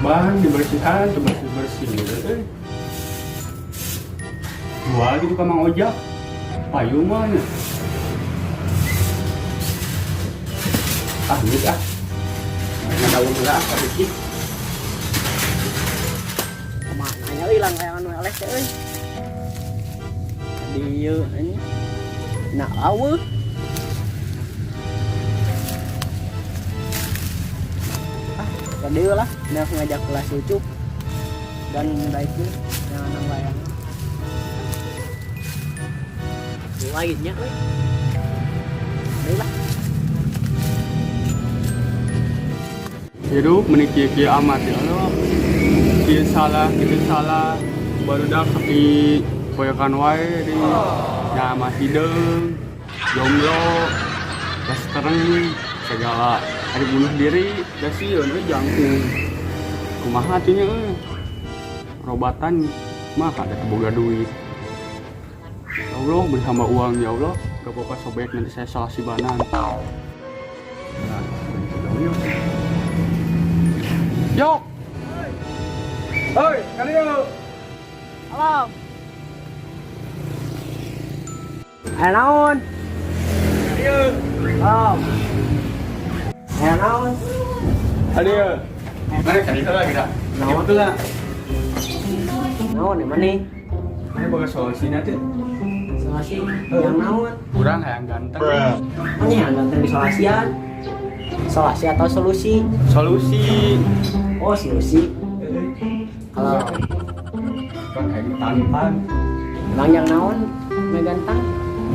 Ban dibersihan, tuh bersih-bersih gitu eh. Jual gitu ka Mang Ojak. Payung mah nya. Ah, geus ah. Ngadaun heula ah ka. Kemana nya euy langlayangan nu eleh teh euy. Di ieu anjing. Nah, aweuh. Ah, tadi lah, nah ngajak kelas ucup dan daikeun yang nang layangan. Lainnya euy. Deui lah. Hidup meni kieu-kieu amat ya Allah. Kieu salah, kieu salah. Barudak sepi poyokan wae di ya mah hideung, jomblo, blastereng, segala. Ada bunuh diri, da sieun euy jangkung. Kumaha atuh nya euy? Perobatan mah ada teu boga duit. Ya Allah, beri hamba uang ya Allah. Gak apa-apa sobek nanti saya salah sibanan. Nah, Yok. Hoi, kali yuk. Halo. Aya naon? Ayo. Halo. Aya naon? Ayo. Mana cari itu lagi dah. Naon? Itu lah. Naon ya mana? Mana boga solusi nanti? Solasi yang naon? Kurang yang ganteng. Mana yang ganteng di solasian? Solasi atau solusi? Solusi. Oh, solusi. Kalau Kan kayak tampan. emang yang naon? Yang ganteng?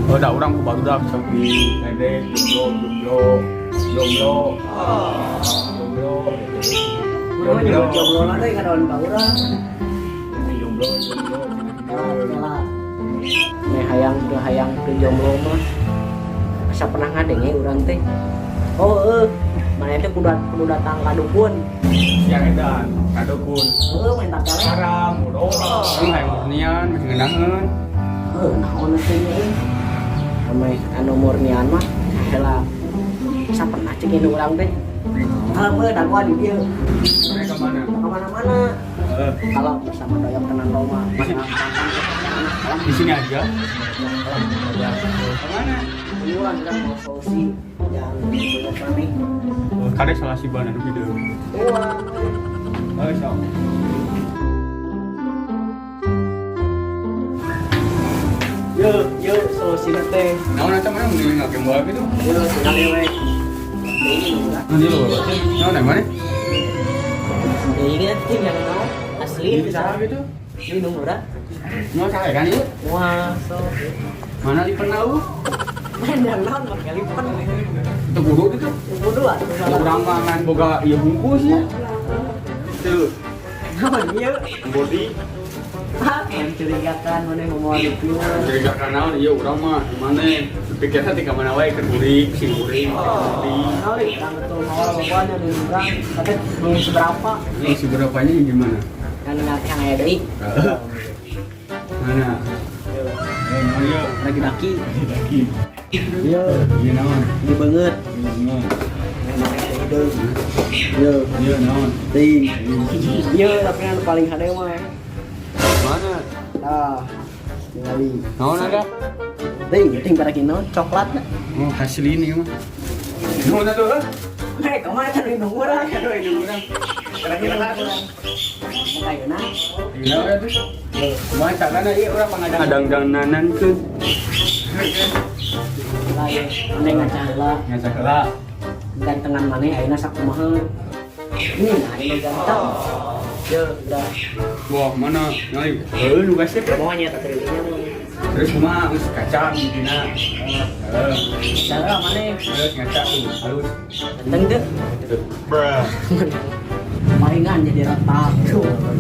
Oh, dah orang ku barudak sepi, ledek, jomblo, jomblo, jomblo, jomblo, Urang juga jomblo lah deui kadawan ka urang. Jomblo, jomblo, Kela. Nih hayang teu hayang teu jomblo mah. Asa pernah ngadenge urang teh. Oh, mana teh kudu kudu datang ka dukun. Siang edan, kadukun. Heeh, minta kelek. Haram, bodoh. Orang hayang murnian, masih ngeunaheun. Heuh, naon teh nya euy. Ameh anu murnian mah heula. Asa pernah cek indung urang teh. Kalau mah dakwah di dieu. Mereka mana? Ka mana-mana. Eh, Kalau bersama doyok tenan Roma. Masih- di sini aja. Kemana? Ini urang kita mau solusi yang doyok maneh. Oh, kade salah si bana video. Wah. Oh, sok. Yo, yo solusi teh. Naon eta mana mending ngake bae gitu. Yo, tinggal we. Ini urang. Nanti lo. Naon yang mana? Ini tim yang naon? Asli Ini salah gitu. Ini nu urang. Mau salah kan ieu? Wah, so. Mana lipen lau? Main yang naon make lipen. Itu kudu gitu. Kudu atuh salah. Urang mah ngan boga ieu bungkus ya. Tuh, Naon ieu? body Ah, mencurigakan mana ngomong itu. mencurigakan naon ieu urang mah gimana? Pikirnya ti ka mana wae keur guring, sing guring, body. Naon urang betul mau bawa dari urang, tapi belum seberapa. Ini seberapanya gimana? Kan yang aya deui. Mana? Eh, naon ieu? Lagi daki. Daki. Iya, Ieu naon? ini banget. Ieu naon? Hideung. Iya, Ieu naon? deui. Iya, tapi anu paling hade mah. Mana? Tah. Tingali. Naon ada? Deui, ting pada naon coklat na. Oh, hasil ini mah. Naon atuh? Eh? Hei, kemana kan indung urang? Aduh, ini urang. Kira-kira atuh. Ayeuna. Iya, atuh. Kumaha carana ieu urang pangadang-dangankeun? Lah, ye, maneh ngaca heula. Ngaca heula. Gantengan maneh ayeuna sakumaha. Ini nah ini ganteng. Yo, udah. Wah, mana? Nyali. Heuh, nu gasep. Mau nya tak terilinya mah. Terus kumaha geus kacang dina. Heeh. Cara maneh Terus ngaca tuh, halus. ganteng teu? Bruh. Palingan jadi retak.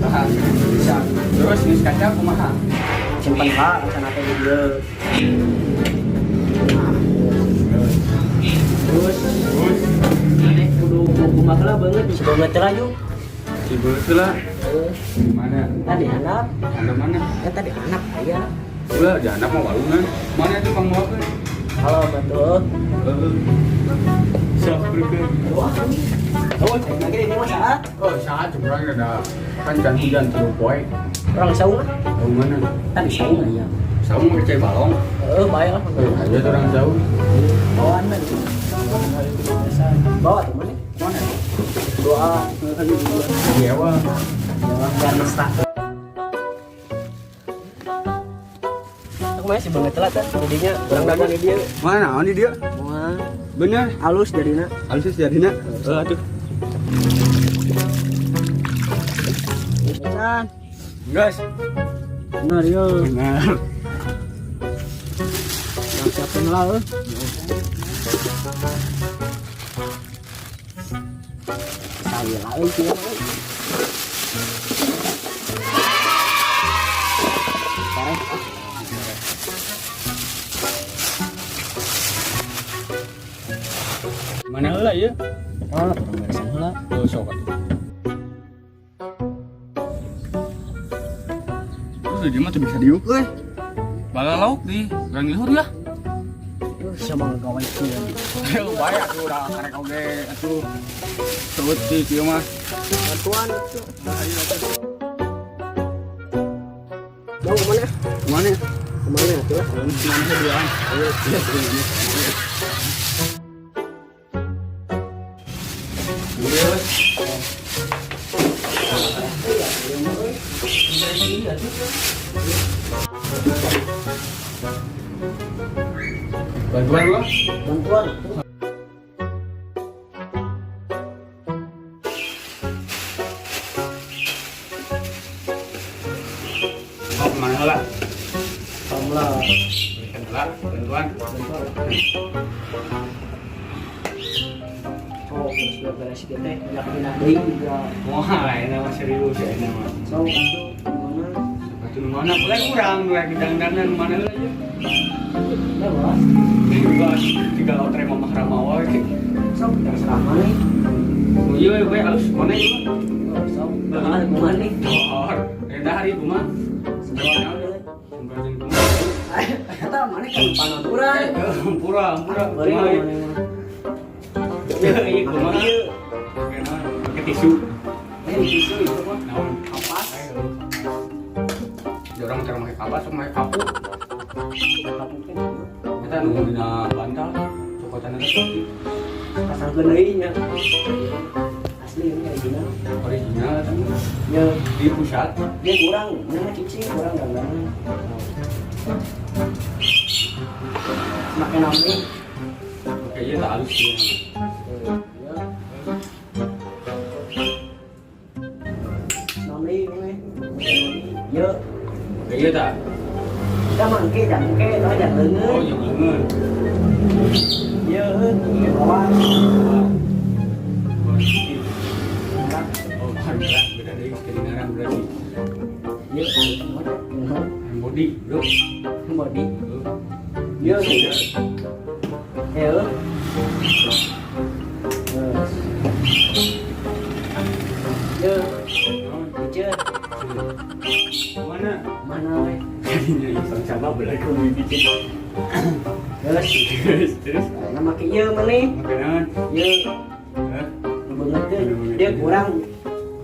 Tahan, bisa. Terus geus kaca kumaha? Simpen ha rencana teh di dieu. Nah, terus Terus maneh kudu kumaha heula beungeut si beungeut teh lah yuk. si beungeut heula. Heeh. Mana? Tadi handap, Handap mana? kan tadi handap aya. Ulah, di handap mah walungan. Mana tuh pang mawakeun? Halo, betul. Heeh. Sok berkeun. Wah. Oh, cek lagi ini mah saat. Oh, saat urang ada kan can hujan tilu poe. Urang saung ah. Saung mana? Tadi saung aja. Saung make cai balong. Heeh, bae lah. Eh, aja urang saung. Bawaan mah gitu. Bawa tuh mana? Mana? Doa. Iya, wah. Jangan mesra. Aku masih banget telat kan, jadinya kurang dagang di dia. Mana naon di dia? Wah, Bener. halus jadinya. Halus sih jadina. Heeh atuh. San, Gas. bener yo. Bener. Yang siapin lah, eh. Saya lah, eh, kieu, eh. Korek, ah. Mana heula ieu? Oh, kurang beresan heula. Oh, sok atuh. Terus dia mah tuh bisa diuk euy. Bala lauk di urang luhur ya. Siapa ngegawe kieu? Ayo bae atuh udah karek oge atuh. Seutik ieu mah. Bantuan atuh. Ayo atuh. Mau kemana? Mana? Kemana atuh lah? Mana duaan? Ayo, ayo. Bantuan lo? Bantuan. Oh, kemana lah? Kamu lah. Berikan lah, bantuan. Bantuan. Oh, terus beres kita teh pindah pindah deui juga. Wah, ini mah serius ya ini mah. So, itu mana? Atuh nu mana pula urang nu lagi dangdanan nu mana lah ya. Bebas. Bebas, tinggal otre mamah ramawa ge. So, terserah mana nih? Oh iya, we halus mana ieu mah? Oh, so, bakal kumaha nih? Oh, dah hari kumaha? Sebenarnya. Sumber jeung kumaha? Eta mana kan panon urang. Hampura, hampura. Bari Kumaha ieu? mana mah. Ya, ieu kumaha? Pakai naon? Pakai tisu. Eh, tisu itu mah. Naon? Kapas. Di orang cara make kapas, sok make kapu. Kapu teh. Eta nu dina bantal, cokotan eta teh. Pasangkeun deui nya. Asli ini original. Original eta mah. Ya, Di pusat. dia kurang, mana cicing kurang dandanan. Semakin nambah. Oke, ieu tak halus ieu. Ya. Nambah ini. Ya, Oke, ieu tak. kita mangke jangke, tau jangan Oh, leungeun. yang leungeun. Ya, bawa. Oh, merah, beda deui sekali ngaran berarti. Ya, Yang body, bro. body. Ya, ya. Ya. Ya, Ece, Mana? mana we? Jadinya iseng sama belagu bikin. Terus, Terus, terus. nah make ieu maneh. Makanan. Ieu Hah? beungeut dia kurang.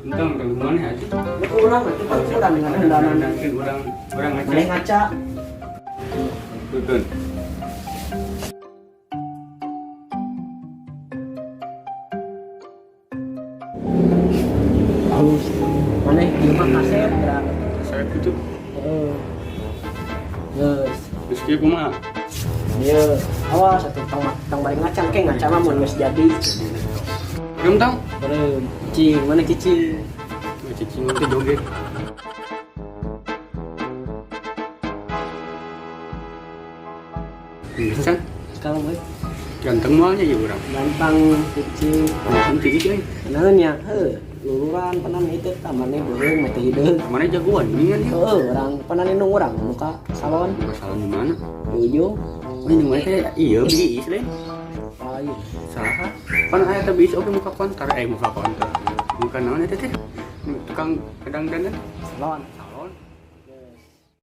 Entang, entang mana aja. Dia kurang atuh kan kurang dengan dandanan. Orang orang ngaca. Maneh ngaca. Betul. Halus. Maneh ieu mah kaset gerak. Saya gitu. Heeh. Geus. Terus dia kumaha? Ieu awas atuh tong tong bari ngaca ke ngaca mah mun geus jadi. Belum tau? Belum. Cicing, mana cicing? Oh, cicing nanti joget. Bisa? Sekarang we Ganteng malnya ya orang. ganteng cicing. Ganteng cicing euy. Kenalan ya, heuh, luluran panan itu tamannya beureum mah teh hideung. Mana jagoan mendingan ya? Heuh, urang panan indung urang muka salon Buka salon di mana? di ujung. Oh, ini mana teh? Iya, biis lain. Lain. Saha? Pan aya teh biis oge muka konter, muka konter. Muka naon eta teh? Tukang kedangdanan. Salon.